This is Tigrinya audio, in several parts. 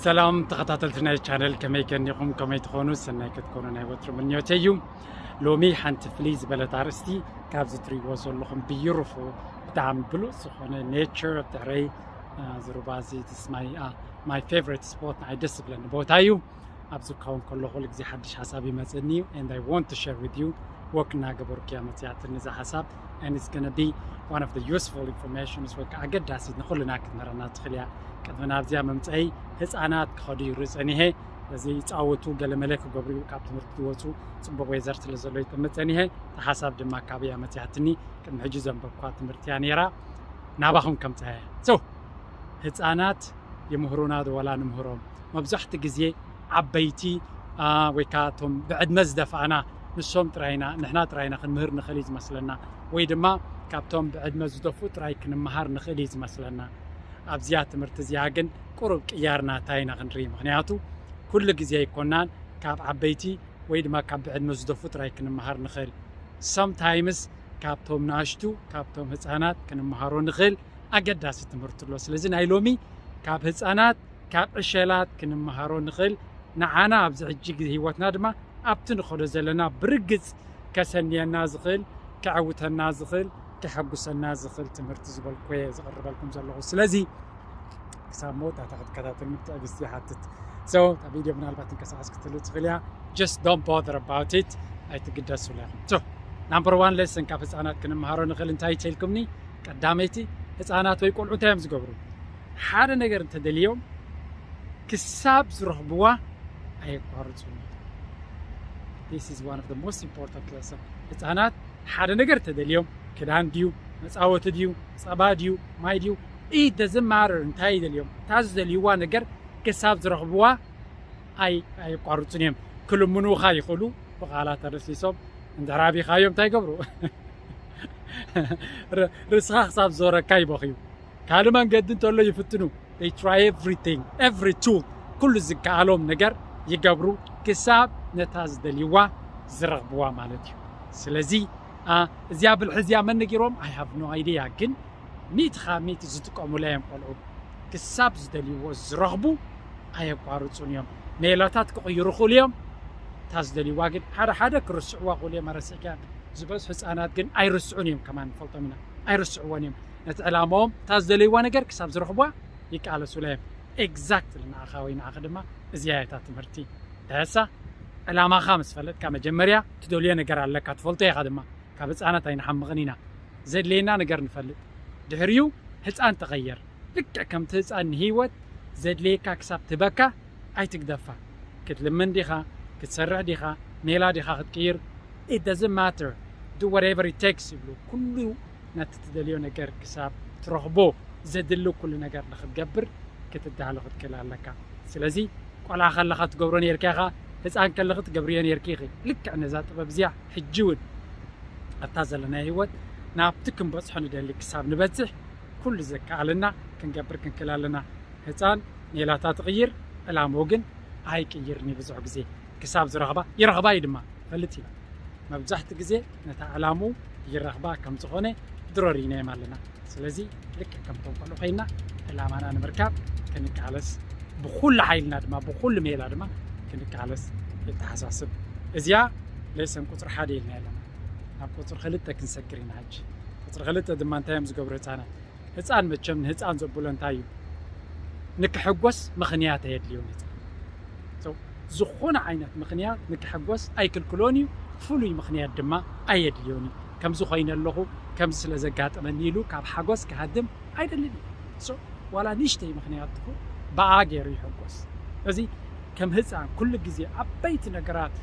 ሰላም ተኸታተልቲ ናይ ቻነል፣ ከመይ ከኒኹም? ከመይ ትኾኑ? ሰናይ ክትኮኑ ናይ ወትሩ ምንዮተይ እዩ። ሎሚ ሓንቲ ፍልይ ዝበለት ኣርእስቲ ካብዚ ትሪእዎ ዘለኹም ብዩሩፉ ብጣዕሚ ብሉፅ ዝኾነ ኔቸር ድሕረይ ዝሩባ እዚ ትስማይ my favorite spot ንዓይ ደስ ዝብለኒ ቦታ እዩ። ኣብዚ ክኸውን ከለኹ ኩሉ ግዜ ሓድሽ ሓሳብ ይመፅኒ እዩ and I want to share with you። ወክ እናገበርኩ እያ መፅያትኒ እዛ ሓሳብ and it's gonna be one of the useful informations ወይ ከዓ ኣገዳሲት ንኩልና ክትምህረና ትኽእል እያ። ቅድሚ ናብዚኣ ምምፀይ ህፃናት ክኸዱ ይርኢ ፀኒሀ እዚ ይፃወቱ ገለመለ ክገብሩ እዩ ካብ ትምህርቲ ዝወፁ ፅቡቅ ወይዘር ስለ ዘሎ ይጥምት ፀኒሀ እታ ሓሳብ ድማ ካበይ እያ መፅያትኒ ቅድሚ ሕጂ ዘንበብኳ ትምህርቲ እያ ነይራ ናባኹም ከምፀያ so ህፃናት ይምህሩና ዶ ወላ ንምህሮም? መብዛሕትኡ ግዜ ዓበይቲ ወይ ከዓ እቶም ብዕድመ ዝደፍኣና ንሶም ጥራይና ንሕና ጥራይና ክንምህር ንኽእል እዩ ዝመስለና ወይ ድማ ካብቶም ብዕድመ ዝደፍኡ ጥራይ ክንመሃር ንኽእል እዩ ዝመስለና። ኣብዚኣ ትምህርቲ እዚኣ ግን ቁሩብ ቅያር ናታ ኢና ክንርኢ ምክንያቱ ኩሉ ግዜ ኣይኮናን ካብ ዓበይቲ ወይ ድማ ካብ ብዕድመ ዝደፍኡ ጥራይ ክንመሃር ንኽእል sometimes ካብቶም ናሽቱ ካብቶም ህፃናት ክንመሃሮ ንኽእል ኣገዳሲ ትምህርቲ ኣሎ ስለዚ ናይ ሎሚ ካብ ህፃናት ካብ ዕሸላት ክንመሃሮ ንኽእል ንዓና ኣብዚ ሕጂ ግዜ ህይወትና ድማ ኣብቲ ንኸዶ ዘለና ብርግፅ ከሰንየና ዝኽእል ከዕውተና ዝኽእል ከሐጉሰና ዝኽእል ትምህርቲ ዝበልኩ እየ ዝቕርበልኩም ዘለኹ ስለዚ ክሳብ መወዳእታ ክትከታተሉ ብትዕግስቲ ይሓትት so እታ ቪድዮ ምናልባት ትንቀሳቐስ ክትህሉ ትኽእል እያ just don't bother about it ኣይትግደሱላ ኢኹም so number one lesson ካብ ህፃናት ክንመሃሮ ንኽእል እንታይ ተልኩምኒ ቀዳመይቲ ህፃናት ወይ ቆልዑ እንታይ እዮም ዝገብሩ ሓደ ነገር እንተደልዮም ክሳብ ዝረኽብዋ ኣየቋርፁን this is one of the most important lesson ህፃናት ሓደ ነገር ተደልዮም ክዳን ድዩ መፃወቲ ድዩ ፀባ ድዩ ማይ ድዩ it doesn't matter እንታይ ይደልዮም እታ ዝደልይዋ ነገር ክሳብ ዝረኽብዋ ኣይ ኣየቋርፁን እዮም ክልምኑኻ ይኽእሉ ብቃላት ተደሲሶም እንድሕር ኣቢኻዮም እንታይ ይገብሩ ርስኻ ክሳብ ዞረካ ይበኽዩ ካልእ መንገዲ እንተሎ ይፍትኑ they try everything every tool ኩሉ ዝከኣሎም ነገር ይገብሩ ክሳብ ነታ ዝደልይዋ ዝረኽብዋ ማለት እዩ ስለዚ እዚኣ ብልሒ እዚኣ መን ነጊሮም I have no idea ግን ሚእቲ ካብ ሚእቲ ዝጥቀሙላ እዮም ቆልዑ ክሳብ ዝደልይዎ ዝረኽቡ ኣየቋርፁን እዮም ሜላታት ክቕይሩ ክእሉ እዮም እታ ዝደልይዋ ግን ሓደ ሓደ ክርስዕዋ ክእሉ እዮም ኣረሲዕካ ዝበዝሑ ህፃናት ግን ኣይርስዑን እዮም ከማን ንፈልጦም ኢና ኣይርስዕዎን እዮም ነቲ ዕላማኦም እታ ዝደለይዋ ነገር ክሳብ ዝረኽቧ ይቃለሱላ እዮም exactly ንዓኻ ወይ ንዓኺ ድማ እዚኣ እያ እታ ትምህርቲ ተሳ ዕላማኻ ምስ ፈለጥካ መጀመርያ ትደልዮ ነገር ኣለካ ትፈልጦ ኢኻ ድማ ካብ ህፃናት ኣይንሓምቕን ኢና ዘድልየና ነገር ንፈልጥ ድሕሪኡ ህፃን ተቐየር ልክዕ ከምቲ ህፃን ንህይወት ዘድልየካ ክሳብ ትህበካ ኣይትግደፋ ክትልምን ዲኻ ክትሰርሕ ዲኻ ሜላ ዲኻ ክትቅይር it doesn't matter do whatever it takes ይብሉ ኩሉ ነቲ ትደልዮ ነገር ክሳብ ትረኽቦ ዘድሊ ኩሉ ነገር ንክትገብር ክትዳሎ ክትክእል ኣለካ ስለዚ ቆልዓ ከለኻ ትገብሮ ነርካ ኢኻ ህፃን ከለኺ ትገብርዮ ነርኪ ኢኺ ልክዕ ነዛ ጥበብ እዚኣ ሕጂ እውን ኣብታ ዘለና ህይወት ናብቲ ክንበፅሖ ንደሊ ክሳብ ንበፅሕ ኩሉ ዘከኣለና ክንገብር ክንክእል ኣለና ህፃን ሜላታ ትቕይር ዕላምኡ ግን ኣይቅይርን ብዙሕ ግዜ ክሳብ ዝረኽባ ይረኽባ እዩ ድማ ፈልጥ ኢና መብዛሕቲ ግዜ ነታ ዕላምኡ ይረኽባ ከም ዝኾነ ድሮ ርኢናዮም ኣለና ስለዚ ልክዕ ከምቶም ቆልዑ ኮይና ዕላማና ንምርካብ ክንቃለስ ብኩሉ ሓይልና ድማ ብኩሉ ሜላ ድማ ክንቃለስ የተሓሳስብ እዚኣ ሌሰን ቁፅሪ ሓደ ኢልና ኣለና ናብ ቁፅሪ ክልተ ክንሰግር ኢና ሕጂ ቁፅሪ ክልተ ድማ እንታይ እዮም ዝገብሩ ህፃናት ህፃን መቸም ንህፃን ዘብሎ እንታይ እዩ ንክሕጎስ ምኽንያት ኣየድልዮን ህፃን ዝኾነ ዓይነት ምኽንያት ንክሕጎስ ኣይክልክሎን እዩ ፍሉይ ምኽንያት ድማ ኣየድልዮን እዩ ከምዚ ኮይነ ኣለኹ ከምዚ ስለ ዘጋጠመኒ ኢሉ ካብ ሓጎስ ክሃድም ኣይደልን እዩ ዋላ ንሽተይ ምኽንያት ትኹን ብኣ ገይሩ ይሕጎስ እዚ ከም ህፃን ኩሉ ግዜ ዓበይቲ ነገራት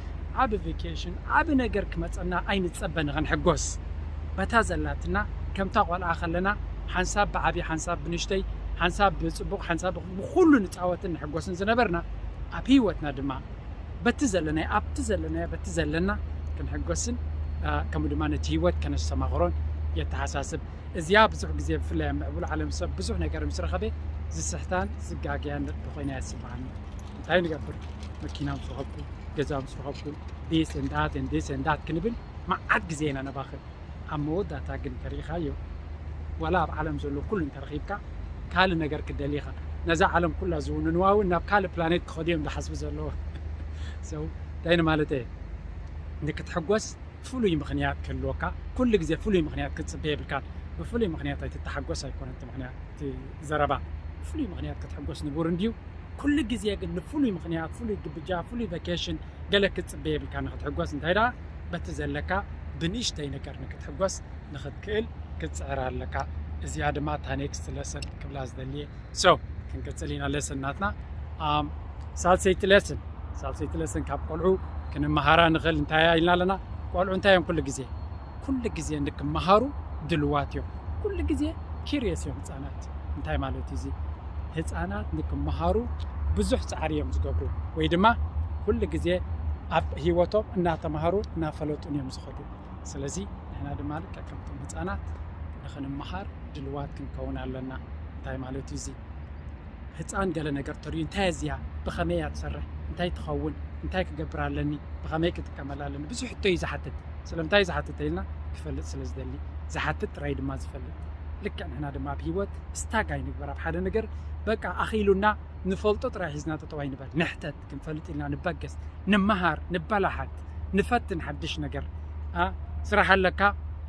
ዓብ ቬኬሽን ዓብ ነገር ክመፀና ኣይንፀበ ንኽንሕጎስ በታ ዘላትና ከምታ ቆልዓ ከለና ሓንሳብ ብዓብዪ ሓንሳብ ብንሽተይ ሓንሳብ ብፅቡቕ ሓንሳብ ብኩሉ ንፃወትን ንሕጎስን ዝነበርና ኣብ ህይወትና ድማ በቲ ዘለናዮ ኣብቲ ዘለናዮ በቲ ዘለና ክንሕጎስን ከምኡ ድማ ነቲ ህይወት ከነስተማቕሮን የተሓሳስብ እዚኣ ብዙሕ ግዜ ብፍላይ ኣብ ምዕቡል ዓለም ሰብ ብዙሕ ነገር ምስ ረኸበ ዝስሕታን ዝጋገያን ንጥቢ ኮይና እያ ዝስምዓኒ እንታይ ንገብር መኪና ምስ ረኸብኩ ገዛ ምስ ረኸብኩ this and that and this and that ክንብል መዓት ግዜ ኢና ነባኽን ኣብ መወዳእታ ግን ተሪኢኻዮ ዋላ ኣብ ዓለም ዘሎ ኩሉ እንተረኺብካ ካልእ ነገር ክደሊ ኢኻ ነዛ ዓለም ኩላ ዝውንንዋ እውን ናብ ካልእ ፕላኔት ክኸዱ እዮም ዝሓስቡ ዘለዎ። So እንታይ ንማለት እየ? ንክትሕጎስ ፍሉይ ምኽንያት ክህልወካ፣ ኩሉ ግዜ ፍሉይ ምኽንያት ክትጽበ የብልካን። ብፍሉይ ምኽንያት ኣይትተሓጎስ ኣይኮነን እቲ ምኽንያት፣ እቲ ዘረባ። ብፍሉይ ምኽንያት ክትሕጎስ ንቡር እንድዩ። ኩሉ ግዜ ግን ንፍሉይ ምኽንያት፣ ፍሉይ ግብጃ፣ ፍሉይ ቫኬሽን ገለ ክትጽበ የብልካ ንክትሕጎስ። እንታይ ደኣ በቲ ዘለካ ብንእሽተይ ነገር ንክትሕጎስ ንክትክእል ክትጽዕር ኣለካ። እዚኣ ድማ እታ ኔክስት ለሰን ክብላ ዝደልየ። So ክንቅጽል ኢና ለሰን ናትና። ኣም፣ ሳልሰይቲ ለሰን፣ ሳልሰይቲ ለሰን ካብ ቆልዑ ክንመሃራ ንኽእል እንታይ ኢልና ኣለና? ቆልዑ እንታይ እዮም ኩሉ ግዜ? ኩሉ ግዜ ንክመሃሩ ድልዋት እዮም። ኩሉ ግዜ ኪሪየስ እዮም ህፃናት። እንታይ ማለት እዩ እዚ? ህፃናት ንክመሃሩ ብዙሕ ፃዕሪ እዮም ዝገብሩ፣ ወይ ድማ ኩሉ ግዜ ኣብ ህይወቶም እናተምሃሩ እናፈለጡን እዮም ዝኸዱ። ስለዚ ንሕና ድማ ልክዕ ከምቶም ህፃናት ንክንመሃር ድልዋት ክንከውን ኣለና። እንታይ ማለት እዩ እዚ? ህፃን ገለ ነገር ተርእዩ፣ እንታይ እዚኣ? ብኸመይ እያ ትሰርሕ? እንታይ ትኸውን? እንታይ ክገብር ኣለኒ? ብኸመይ ክጥቀመላ ኣለኒ? ብዙሕ ሕቶ እዩ ዝሓትት። ስለምንታይ ዝሓትት ኢልና ክፈልጥ ስለ ዝደሊ፣ ዝሓትት ጥራይ ድማ ዝፈልጥ። ልክዕ ንሕና ድማ ኣብ ህይወት ስታግ ኣይንግበር። ኣብ ሓደ ነገር በቃ ኣኺሉና ንፈልጦ ጥራይ ሒዝና ጠጠው ኣይንበል። ንሕተት፣ ክንፈልጥ ኢልና ንበገስ፣ ንመሃር፣ ንበላሓት፣ ንፈትን ሓድሽ ነገር። ኣ፣ ስራሕ ኣለካ፣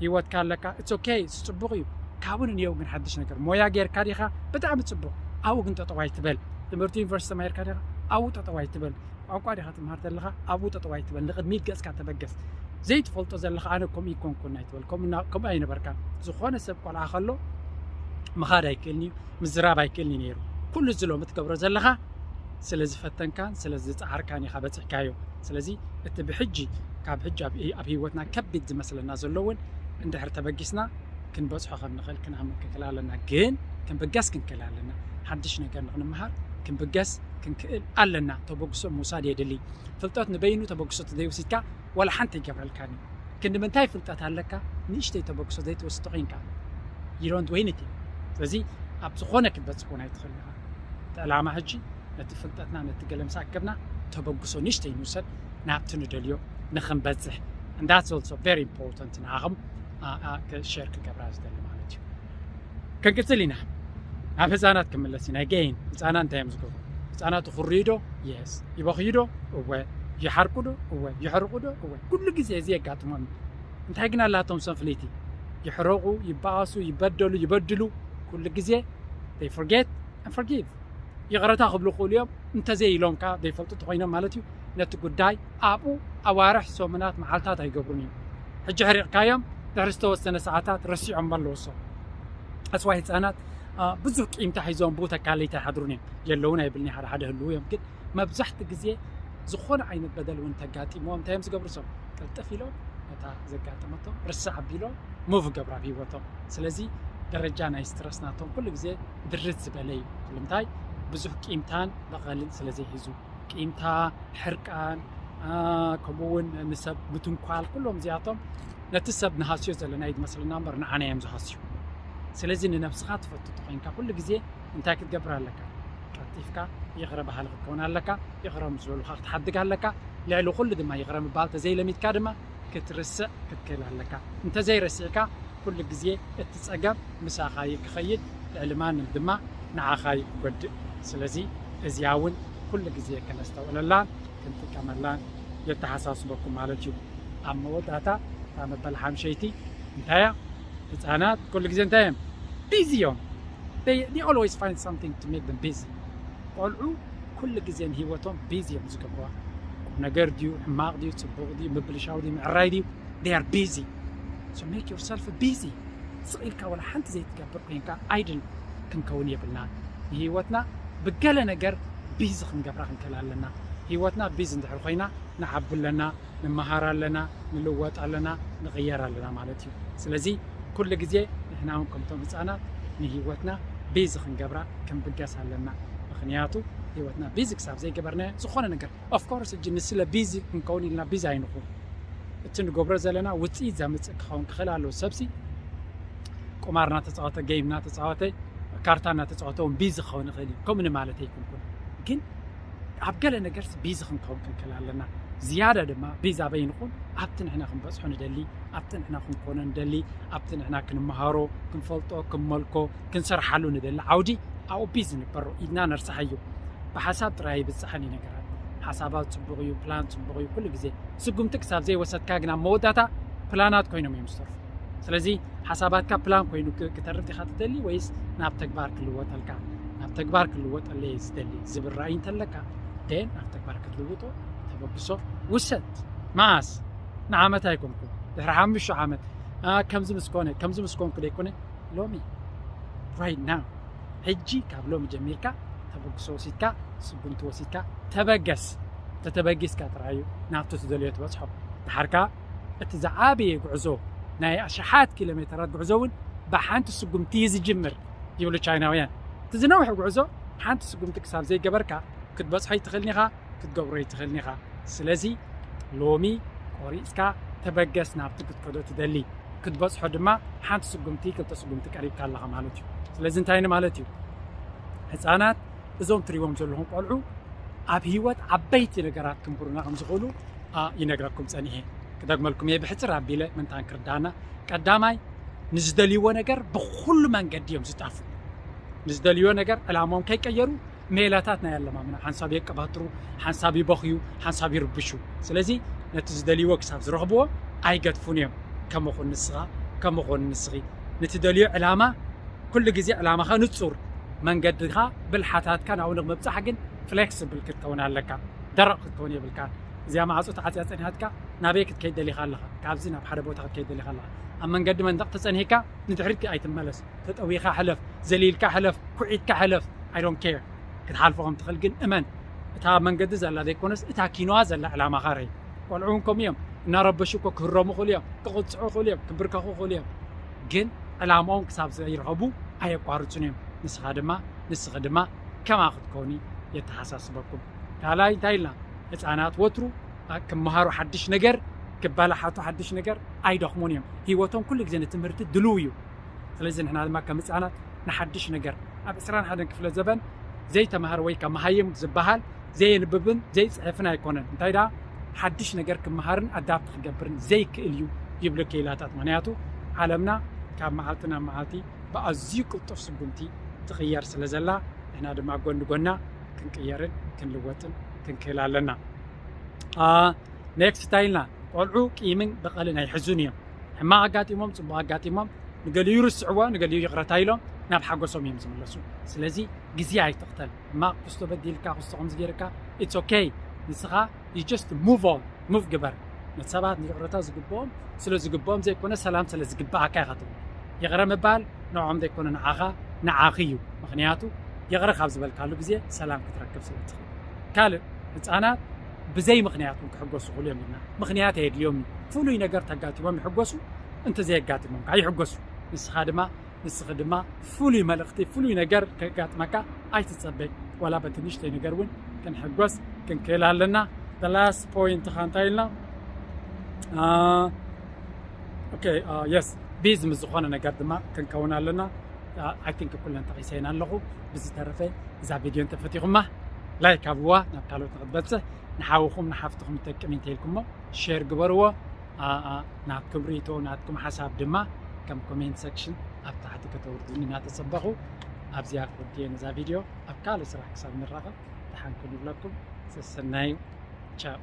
ህይወትካ ኣለካ፣ it's okay፣ ጽቡቕ እዩ። ካብኡ ንንየው ግን ሓድሽ ነገር ሞያ ጌርካ ዲኻ? ብጣዕሚ ጽቡቕ። ኣብኡ ግን ጠጠው ኣይትበል። ትምህርቲ ዩኒቨርሲቲ ተማሂርካ ዲኻ? ኣብኡ ጠጠው ኣይትበል። ቋንቋ ዲኻ ትምሃር ዘለኻ? ኣብኡ ጠጠው ኣይትበል። ንቕድሚት ገጽካ ተበገስ። ዘይትፈልጦ ዘለኻ ኣነ ከምኡ ይኮንኩን ኣይትበል። ከምኡ እና-፣ ከምኡ ኣይነበርካን። ዝኾነ ሰብ ቆልዓ ከሎ ምኻድ ኣይክእልን እዩ፣ ምዝራብ ኣይክእልን እዩ ነይሩ። ኩሉ እዚ ሎሚ ትገብሮ ዘለኻ ስለ ዝፈተንካን ስለ ዝጸዓርካን ኢኻ በጺሕካዮ። ስለዚ እቲ ብሕጂ፣ ካብ ሕጂ ኣብ፣ ኣብ ህይወትና ከቢድ ዝመስለና ዘሎ እውን እንድሕር ተበጊስና ክንበጽሖ ከም ንኽእል ክንኣምን ክንክእል ኣለና። ግን ክንብገስ ክንክእል ኣለና። ሓድሽ ነገር ንኽንመሃር ክንብገስ ክንክእል ኣለና። ተበግሶ ምውሳድ የድሊ። ፍልጠት ንበይኑ ተበግሶ ተዘይወሲድካ ዋላ ሓንቲ ኣይገብረልካን እዩ። ክንዲ ምንታይ ፍልጠት ኣለካ፣ ንእሽተይ ተበግሶ ዘይትወስድ ኮይንካ፣ you don't do anything። ስለዚ ኣብ ዝኾነ ክትበጽሕ እውን ኣይትኽእል ኢኻ። እቲ ዕላማ ሕጂ ነቲ ፍልጠትና ነቲ ገለ ምስ ኣከብና ተበግሶ ንእሽተይ ንውሰድ፣ ናብቲ ንደልዮ ንኽንበጽሕ። And that's also very important ንዓኹም፣ ኣ፣ ኣ፣ ሸር ክገብራ ዝደሊ ማለት እዩ። ክንቅጽል ኢና። ናብ ህፃናት ክምለስ ኢና። Again ህፃናት እንታይ እዮም ዝገብሩ? ህፃናት ይኹርዩ ዶ? የስ። ይበኽዩ ዶ? እወ። ይሓርቁ ዶ? እወ። ይሕርቁ ዶ? እወ። ኩሉ ግዜ እዚ የጋጥሞም። እንታይ ግን ኣላቶም ሰንፍለይቲ? ይሕረቑ፣ ይበኣሱ፣ ይበደሉ፣ ይበድሉ። ኩሉ ግዜ they forget and forgive። ይቕረታ ክብሉ ክእሉ እዮም። እንተዘይ ኢሎም ከኣ ዘይፈልጡ እንተኾይኖም ማለት እዩ፣ ነቲ ጉዳይ ኣብኡ ኣዋርሕ፣ ሰሙናት፣ መዓልታት ኣይገብሩን እዮም። ሕጂ ሕሪቕካዮም ድሕሪ ዝተወሰነ ሰዓታት ረሲዖም ኣለዉ። So that's why ህፃናት፣ አ፣ ብዙሕ ቂምታ ሒዞም ብኡ ተካለይቲ ኣይሓድሩን እዮም። የለውን ኣይብልን፣ ሓደ ሓደ ህልዉ እዮም፣ ግን መብዛሕቲ ግዜ ዝኾነ ዓይነት በደል እውን ተጋጢምዎም እንታይ እዮም ዝገብሩ? So ቅልጥፍ ኢሎም ነታ ዘጋጠመቶም ርስዕ ኣቢሎም ሙቭ ገብሩ ኣብ ህይወቶም። ስለዚ ደረጃ ናይ ስትረስ ናቶም ኩሉ ግዜ ድርት ዝበለ እዩ። ስለምንታይ? ብዙሕ ቂምታን በቐልን ስለ ዘይሕዙ። ቂምታ፣ ሕርቃን፣ አ፣ ከምኡ እውን ንሰብ ምትንኳል፣ ኩሎም እዚኣቶም ነቲ ሰብ ንሃስዮ ዘለና እዩ ዝመስለና እምበር ንዓና እዮም ዝሃስዩ። ስለዚ ንነብስኻ ትፈቱ ተኾይንካ ኩሉ ግዜ እንታይ ክትገብር ኣለካ? ቀልጢፍካ ይቕረ በሃሊ ክትከውን ኣለካ። ይቕረ ምስ በሉኻ ክትሓድግ ኣለካ። ልዕሊ ኩሉ ድማ ይቕረ ምባል ተዘይለሚድካ ድማ ክትርስዕ ክትክእል ኣለካ። እንተዘይረሲዕካ ኩሉ ግዜ እቲ ጸገም ምሳኻ እዩ ክኸይድ፣ ልዕሊ ማንም ድማ ንዓኻ እዩ ክጎድእ። ስለዚ እዚኣ እውን ኩሉ ግዜ ከነስተውዕለላን ክንጥቀመላን የተሓሳስበኩም ማለት እዩ። ኣብ መወዳእታ እታ መበል ሓምሸይቲ እንታይ እያ? ህፃናት ኩሉ ግዜ እንታይ እዮም? ቢዚ እዮም። They, they always find something to make them busy። ቆልዑ ኩሉ ግዜ ንህይወቶም ቢዚ እዮም ዝገብሩዋ። ቁም ነገር ድዩ፣ ሕማቕ ድዩ፣ ጽቡቕ ድዩ፣ ምብልሻው ድዩ፣ ምዕራይ ድዩ፣ they are busy። So make yourself busy። ስቕ ኢልካ ወላ ሓንቲ ዘይትገብር ኮይንካ ኣይድል ክንከውን የብልና። ንህይወትና ብገለ ነገር ቢዚ ክንገብራ ክንክእል ኣለና። ህይወትና ቢዚ እንድሕር ኮይና ንዓቢ ኣለና፣ ንመሃር ኣለና፣ ንልወጥ ኣለና፣ ንቕየር ኣለና ማለት እዩ። ስለዚ ኩሉ ግዜ ንሕና እውን ከምቶም ህፃናት ንህይወትና ቢዚ ክንገብራ ክንብገስ ኣለና። ምኽንያቱ ህይወትና ቢዚ ክሳብ ዘይገበርናዮ ዝኾነ ነገር፣ ኦፍ ኮርስ፣ ሕጂ ንስለ ቢዚ ክንከውን ኢልና ቢዚ ኣይንኹን። እቲ ንገብሮ ዘለና ውፅኢት ዘምፅእ ክኸውን ክኽእል ኣለዎ። ሰብሲ ቁማር እናተፃወተ፣ ጌም እናተፃወተ፣ ካርታ እናተፃወተ እውን ቢዚ ክኸውን ይኽእል እዩ። ከምኡ ንማለት ኣይኮንኩን። ግን ኣብ ገለ ነገርስ ቢዚ ክንከውን ክንክእል ኣለና። ዝያዳ ድማ ቢዚ ኣበይ ንኹን? ኣብቲ ንሕና ክንበፅሖ ንደሊ፣ ኣብቲ ንሕና ክንኮኖ ንደሊ፣ ኣብቲ ንሕና ክንመሃሮ፣ ክንፈልጦ፣ ክንመልኮ፣ ክንሰርሓሉ ንደሊ ዓውዲ ኣብኡ ቢዝ ንበሮ ኢድና ነርሳሓዮ። ብሓሳብ ጥራይ ይብጽሓን እዩ ነገራት። ሓሳባት ጽቡቕ እዩ፣ ፕላን ጽቡቕ እዩ፣ ኩሉ ግዜ ስጉምቲ ክሳብ ዘይወሰድካ ግን ኣብ መወዳእታ ፕላናት ኮይኖም እዮም ዝተርፉ። ስለዚ ሓሳባትካ ፕላን ኮይኑ ክ- ክተርፍ ዲኻ ትደሊ ወይስ ናብ ተግባር ክልወጠልካ? ናብ ተግባር ክልወጠለይ ዝደሊ ዝብል ራእይ እንተለካ ደን ናብ ተግባር ክትልውጦ ተበግሶ ውሰድ። መዓስ ንዓመት ኣይኮንኩ ድሕሪ ሓሙሽተ ዓመት ከምዚ ምስኮነ ከምዚ ምስኮንኩ ደይኮነ ሎሚ right now ሕጂ ካብ ሎሚ ጀሚርካ ተበግሶ ወሲድካ ስጉምቲ ወሲድካ ተበገስ። ተተበጊስካ ጥራይ እዩ ናብቲ ትደልዮ ትበፅሖ። ድሓርካ እቲ ዝዓበየ ጉዕዞ ናይ ኣሽሓት ኪሎ ሜተራት ጉዕዞ እውን ብሓንቲ ስጉምቲ እዩ ዝጅምር ይብሉ ቻይናውያን። እቲ ዝነውሐ ጉዕዞ ሓንቲ ስጉምቲ ክሳብ ዘይገበርካ ክትበፅሖ ይትኽእልን ኢኻ ክትገብሮ ይትኽእልን ኢኻ። ስለዚ ሎሚ ቆሪፅካ ተበገስ ናብቲ ክትከዶ ትደሊ ክትበፅሖ ድማ ሓንቲ ስጉምቲ ክልተ ስጉምቲ ቀሪብካ ኣለኻ ማለት እዩ። ስለዚ እንታይ ማለት እዩ? ህፃናት እዞም ትሪዎም ዘለኹም ቆልዑ ኣብ ህይወት ዓበይቲ ነገራት ክምህሩና ከም ዝኽእሉ ይነግረኩም ፀኒሐ። ክደግመልኩም እየ ብሕፅር ኣቢለ ምንታን ክርዳና። ቀዳማይ ንዝደልይዎ ነገር ብኩሉ መንገዲ እዮም ዝጣፉ። ንዝደልይዎ ነገር ዕላሞም ከይቀየሩ ሜላታት ናይ ኣለማምና ሓንሳብ የቀባጥሩ፣ ሓንሳብ ይበኽዩ፣ ሓንሳብ ይርብሹ። ስለዚ ነቲ ዝደልይዎ ክሳብ ዝረኽብዎ ኣይገድፉን እዮም። ከምኹን ንስኻ ከምኹን ንስኺ ንትደልዮ ዕላማ ኩሉ ግዜ ዕላማኻ ንጹር መንገድኻ ብልሓታትካ ናብኡ ንምብጻሕ ግን ፍሌክስብል ክትከውን ኣለካ። ደረቕ ክትከውን የብልካ። እዚኣ ማዕጾ ተዓጽያ ጸኒሓትካ ናበይ ክትከይድ ደሊኻ ኣለኻ? ካብዚ ናብ ሓደ ቦታ ክትከይድ ደሊኻ ኣለኻ። ኣብ መንገዲ መንደቕ ተጸኒሕካ ንድሕሪት ኣይትመለስ። ተጠዊኻ ሕለፍ፣ ዘሊልካ ሕለፍ፣ ኩዒትካ ሕለፍ። I don't care ክትሓልፎ ከም ትኽእል ግን እመን። እታ መንገዲ ዘላ ዘይኮነስ እታ ኪኖዋ ዘላ ዕላማኻ ርእ። ቆልዑ እውን ከምኡ እዮም። እናረበሹ እኮ ክህረሙ ይኽእሉ እዮም፣ ክቕፅዑ ይኽእሉ እዮም፣ ክብርከኹ ይኽእሉ እዮም። ግን ዕላማኦም ክሳብ ዘይረኸቡ ኣየቋርፁን እዮም። ንስኻ ድማ ንስኺ ድማ ከማ ክትኮኒ የተሓሳስበኩም። ካልኣይ እንታይ ኢልና? ህፃናት ወትሩ ክመሃሩ ሓድሽ ነገር ክበላሓቱ ሓድሽ ነገር ኣይደኽሙን እዮም። ህይወቶም ኩሉ ግዜ ንትምህርቲ ድልው እዩ። ስለዚ ንሕና ድማ ከም ህፃናት ንሓድሽ ነገር ኣብ ዕስራን ሓደን ክፍለ ዘበን ዘይተማሃረ ወይ ከመሃይም ዝበሃል ዘየንብብን ዘይፅሕፍን ኣይኮነን። እንታይ ደኣ ሓድሽ ነገር ክመሃርን ኣዳፕት ክገብርን ዘይክእል እዩ ይብሉ ክኢላታት። ምክንያቱ ዓለምና ካብ መዓልቲ ናብ መዓልቲ ብኣዝዩ ቅልጡፍ ስጉምቲ ትቕየር ስለ ዘላ ንሕና ድማ ጎኒ ጎና ክንቅየርን ክንልወጥን ክንክእል ኣለና። ኔክስት እንታይ ኢልና? ቆልዑ ቂምን በቐልን ኣይሕዙን እዮም። ሕማቕ ኣጋጢሞም ፅቡቕ ኣጋጢሞም ንገሊኡ ይርስዕዎ ንገሊኡ ይቕረታ ኢሎም ናብ ሓጎሶም እዮም ዝምለሱ። ስለዚ ግዜ ኣይትቕተል። ሕማቕ ክስቶ በዲልካ ክስቶ ከምዚ ገይርካ it's okay። ንስኻ you just move on ሙቭ ግበር። ነቲ ሰባት ንይቕረታ ዝግብኦም ስለ ዝግብኦም ዘይኮነ ሰላም ስለ ዝግብኣካ ኢኻ ትብል። ይቕረ ምባል ንዕኦም ዘይኮነ ንዓኻ ንዓኺ እዩ። ምኽንያቱ ይቕረ ካብ ዝበልካሉ ግዜ ሰላም ክትረክብ ስለ ትኽእል። ካልእ ህፃናት ብዘይ ምኽንያት እውን ክሕጎሱ ይኽእሉ እዮም ኢልና። ምኽንያት ኣየድልዮም እዩ። ፍሉይ ነገር ተጋጢሞም ይሕጎሱ፣ እንተዘየጋጢሞም ከዓ ይሕጎሱ። ንስኻ ድማ ንስኺ ድማ ፍሉይ መልእኽቲ ፍሉይ ነገር ከጋጥመካ ኣይትፀበ። ዋላ በቲ ንእሽተይ ነገር እውን ክንሕጎስ ክንክእል ኣለና። The last point ኻ እንታይ ኢልና? ኦኬ የስ ቢዝ ምስ ዝኾነ ነገር ድማ ክንከውን ኣለና። I think ኩለን ጠቒሰ ኢና ኣለኹ። ብዝተረፈ እዛ ቪድዮ እንተፈቲኹማ ላይክ ኣብዋ ናብ ካልኦት ንክትበፅሕ ንሓውኹም ንሓፍትኹም ይጠቅም እንተኢልኩሞ ሼር ግበርዎ። ናትኩም ርእይቶ ናትኩም ሓሳብ ድማ ከም ኮሜንት ሰክሽን ኣብ ታሕቲ ከተውርዱኒ እናተጸበኹ ኣብዚኣ ክወድየ ነዛ ቪድዮ። ኣብ ካልእ ስራሕ ክሳብ ንራኸብ ደሓን ኩኑ ይብለኩም። ሰሰናዩ። ቻው።